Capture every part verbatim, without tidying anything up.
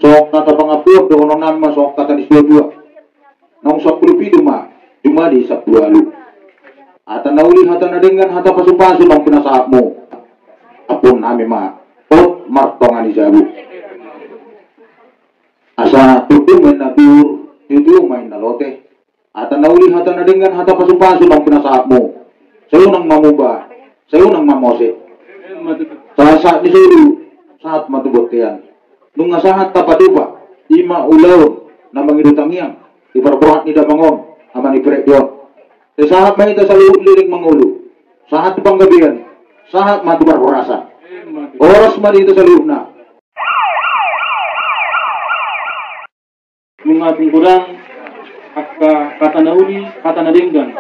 Songon hata pangampuon dohonon nami ma songon hata ni situatua. Naung sampulu pitu ma jumadi sampulu ualu. Hata na uli, hata na denggan, hata pasupasu naung pinasahatmu. Ampuon nami ma, hot martonga ni jabu. Asa tutu ma inna biur, tutu ma inna lote. Hata na uli, hata na denggan, hata pasupasu naung pinasahatmu. Sai unang ma muba, sai unang ma mose. Sahat-sahat ni solu, sahat ma tu bontean. Nunga sahat tapatupa, i ma ulaon na mangido tangiang di parborhat ni damang on, ama ni Freddy on. Sai sahat ma hita saluhut leleng mangolu, sahat tu panggabean, sahat ma tu parhorasan. Horas ma di hita saluhutna. Nunga tung godang angka hata na uli, hata na denggan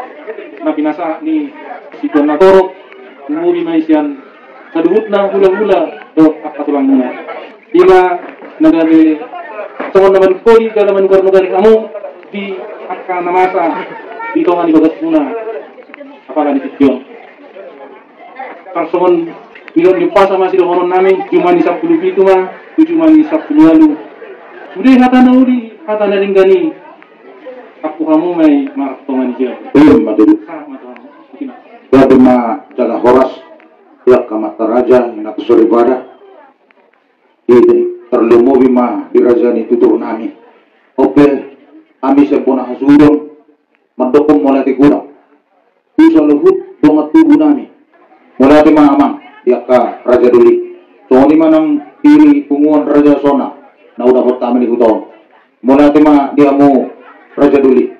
na pinasahat ni situan na torop, lumobi ma i sian saluhutna hulahula dohot angka tulangmuna. Ima na gabe songon na manungkoli jala manugar-nugar hamu di angka na masa di tonga ni bagasmuna. Apala ni tingki on. Tarsongon nidok ni umpasa ma sidohonon nami, jumadi sampulu pitu ma tu jumadi sampulu ualu. Sude hata na uli, hata na denggan i, ampu hamu ma i martonga ni jabu. Ima tutu. Sahat ma tu hamu. Gabe ma jala horas di angka amanta raja, inanta soripada. Di tarlumobi ma di raja ni tutur nami. On pe, hami sian bona hasuhuton, mandok mauliate godang tu saluhut dongan tubu nami. Mauliate ma amang di angka raja doli. Songon i ma nang di punguan Raja Sona na hudapot hami di huta on. Mauliate ma di hamu raja doli.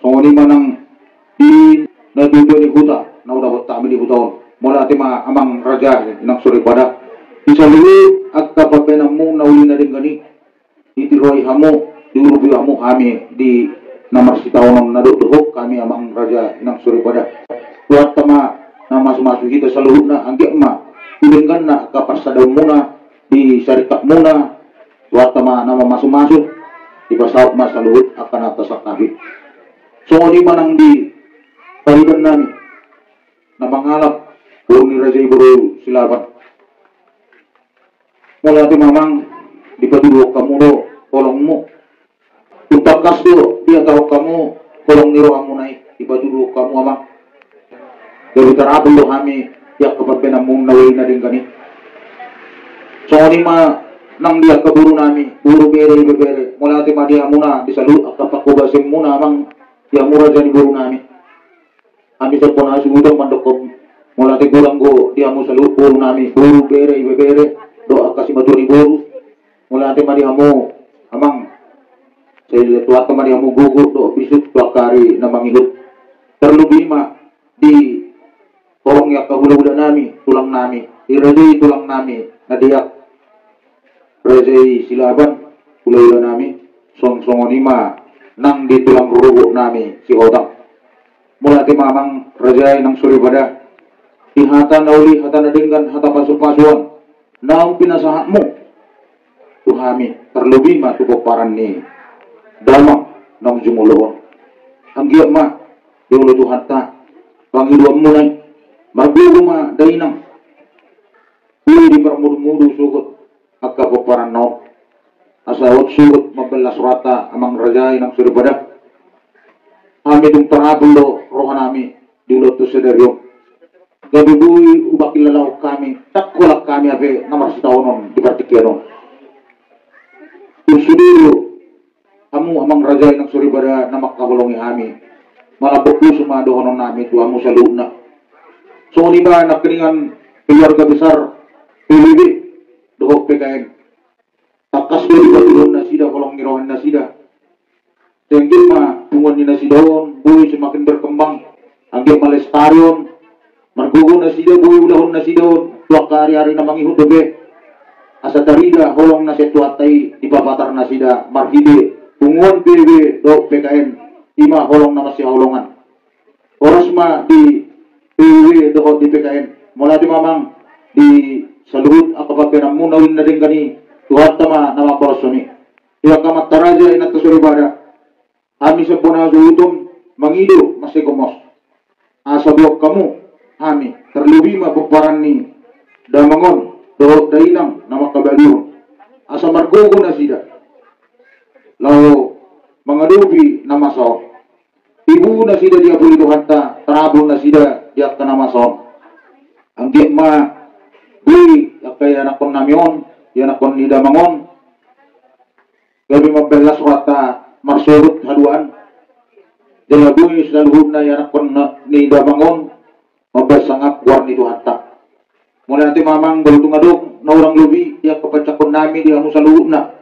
Songon i ma nang di natuatua ni huta na hudapot hami di huta on. Mauliate ma amang raja, inang soripada. Di saluhut angka pambahenanmu na uli na denggan i, ditiroi hamu, diurupi hamu hami di na marsitaonon na dohot hami amang raja, inang soripada. Tuhanta ma na mamasumasu hita saluhutna, anggiat ma denggan ma angka parsadaonmuna di saringkatmuna. Tuhanta ma na mamasumasu, dipasaut ma saluhut angka na tasangkapi. Songon i ma nang di pariban nami na mangalap boru ni raja i, boru Silaban. Mauliate ma amang, dipatuduhon hamu do holongmu. Tung tangkas do dihatahon hamu holong ni rohamuna i, dipatuduhon hamu amang. Gabe tarapul do hami di angka pambahenanmu na uli na denggan i. Songon i ma nang di angka boru nami, boru, bere, ibebere. Mauliate ma di hamuna di saluhut angka panghobasanmuna amang, di hamu raja ni boru nami. Hami sian bona hasuhuton mandok mauliate godang do di hamu saluhut boru nami, boru, bere, ibebere dohot angka simatua ni boru. Mauliate ma di hamu amang. Sai Tuhanta ma di hamu gogo dohot bisuk tu angka ari na mangihut. Tarlumobi ma di horong ni angka hulahula nami, tulang nami, di raja i tulang nami na deak, raja i Silaban, hulahula nami. Song songon i ma nang di tulang rorobot nami Sihotang. Mauliate ma amang raja, inang soripada, di hata na uli, hata na denggan, hata pasupasuon naung pinasahatmu tu hami, tarlumobi ma tu pomparan ni damang naung jumolo on. Anggiat ma dijalo Tuhanta pangidoanmuna i. Margogo ma dainang, boi diparmudumudu sogot angka pomparanna on. Asa hot sogot mambahen las rohanta amang raja, inang soripada. Hami tung tarapul do rohanami di ulaonta sadari on. Gabe boi hupakilalahon hami, ndang holan hami hape na marsitaonon di partingkian on. Tung sude do hamu amang raja, inang soripada, na mangkaholongi hami. Malambok pusu ma dohononnami tu hamu saluhutna. Songon i ma nangkiningan keluarga besar P B B dohot P K N. Tangkas do dipatuduhon nasida holong ni roha ni nasida. Sai anggiat ma punguan ni nasida on boi semakin berkembang. Anggiat ma lestari on, margogo nasida boi ulahon nasida on tu angka ari-ari na mangihut dope. Asa tarida holong na sian Tuhanta i di papatar nasida marhite punguan P B B dohot P K N, i ma holong na marsihaholongan. Horas ma di P B B dohot di P K N. Mauliate ma amang di saluhut angka pambahenanmuna uli na denggan i, Tuhanta ma na mambahen songon i. Di angka amanta raja, inanta soripada, hami sian bona hasuhuton mangido mansai gomos. Asa boan hamu hami, tarlumobi ma pomparan ni damang on dohot dainang na mangkabalihon. asa margogo nasida laho mangadopi na masa on. Tibu nasida diapuli Tuhanta, tarabur nasida di angka na masa on. Anggiat ma boi angka ianakkonnami on, ianakkon ni damang on, gabe mambahen las rohanta marsogot haduan. Jala boi saluhutna ianakkon ni damang on mambahen sangap goar ni Tuhanta. Mauliate ma amang, molo tung adong na hurang lobi di angka pansamotan nami di hamu saluhutna.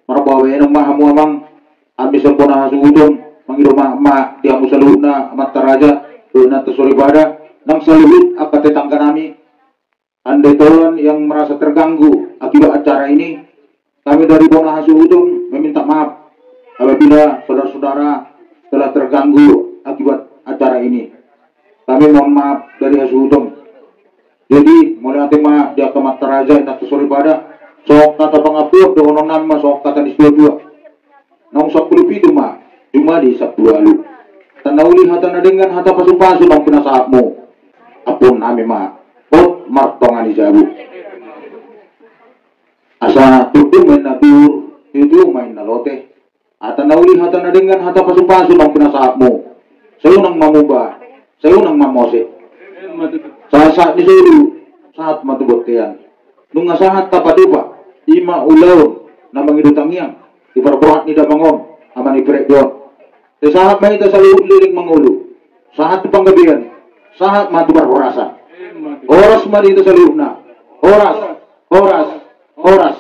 Marbahen ma hamu amang, ami sian bona hasuhuton mangido maaf ma di hamu saluhutna, amanta raja dohot inanta soripada, nang saluhut angka tetangga nami. Andai tolan yang merasa terganggu akibat acara ini, kami dari bona hasuhuton meminta maaf apabila saudara-saudara telah terganggu akibat acara ini. Kami mohon maaf dari hasuhuton. Jadi, mauliate ma di angka amanta raja, inanta soripada, songon hata pangampuon dohononnami ma songon hata ni situatua. Naung sampulu pitu ma, jumadi sampulu ualu. Hata na uli, hata na denggan, hata pasupasu naung pinasahatmu, ampuonnami ma, hot martonga ni jabu. Asa tutu ma inna tuur, tutu ma inna lote. Hata na uli, hata na denggan, hata pasupasu naung pinasahatmu, sai unang mamumba, sai unang mamose. Sahat-sahat ni solu, sahat ma tu bontean. Nunga sahat tapatupa, i ma ulaon na mangido tangiang di parborhat ni damang on, ama ni Fred on. Sai sahat ma hita saluhut leleng mangolu, sahat tu panggabean, sahat ma tu parhorasan. Horas ma di hita saluhutna. Horas, horas, horas.